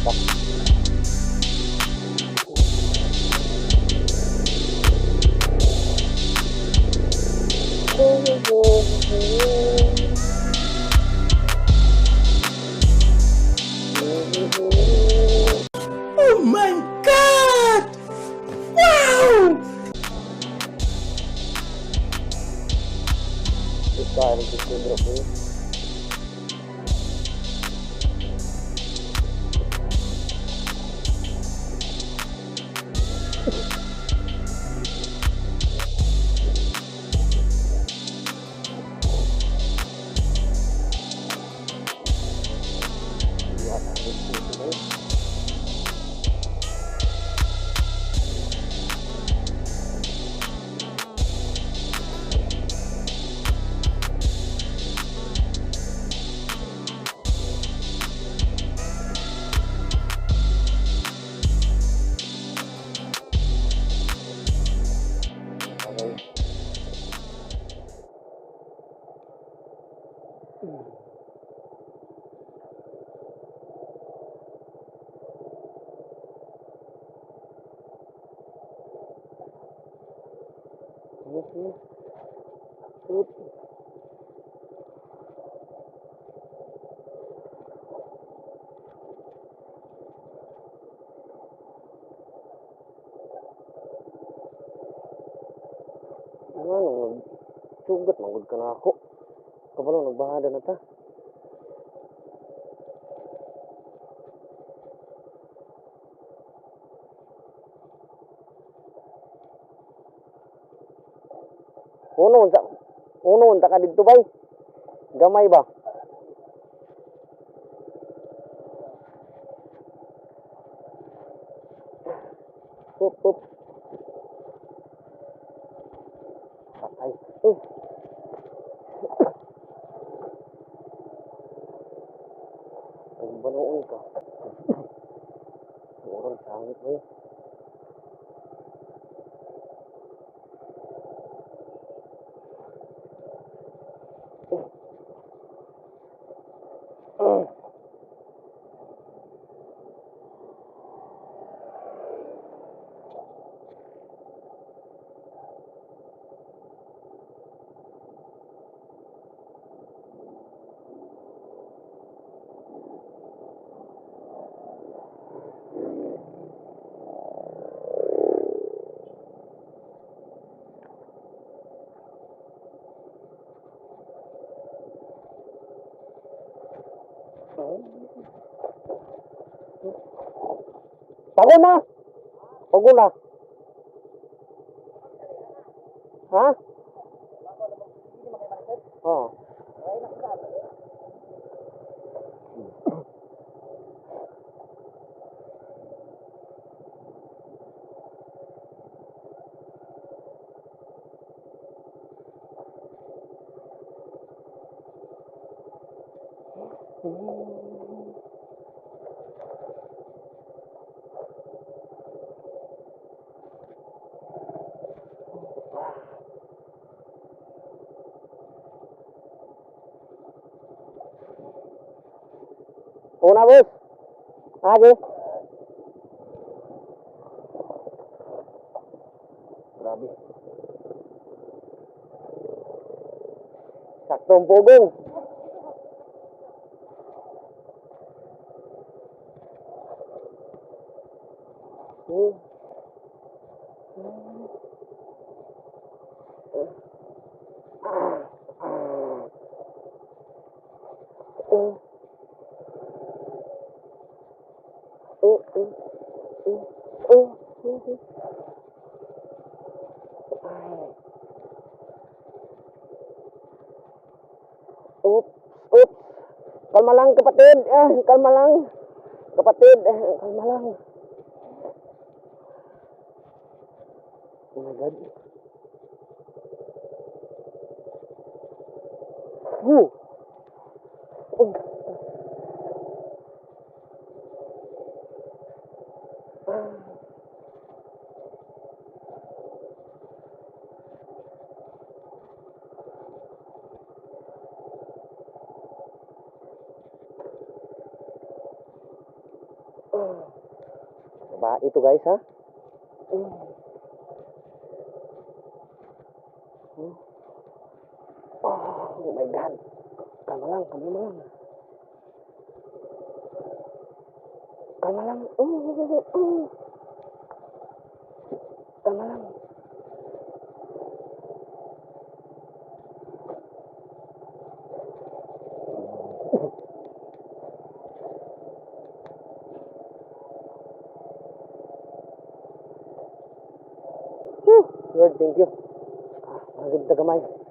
Ta. Oh my God! Wow! Ikaw, nagsisidro ko yun. Okay. Sige, sige. Oop. Ano, nagsugat, manggod ka na ako. Kabalo, nagbahada na ta. Uno, unsa, uno, unta ka dito bay. Gamay ba? Up, up. Patay. Uy. Pagbanuon ka. Oral sangit mo eh. Pagod na! Pagod na! Ha? Oo. Una, boss. Age. Grabe. Saktong pugong. Ah, ah. Oh. Oh. Ay. Oops, oops. Kalma lang, kapatid. Ah, kalma lang. Kapatid, ah, kalma lang. Oh my God. Woo. Oh. Ah. Babae ito, guys, ha? Oh my God. Kalma lang, kalma lang. Kalma lang. Oh. Kalma lang. Whew. Lord, thank you. Ah, maganda gamay.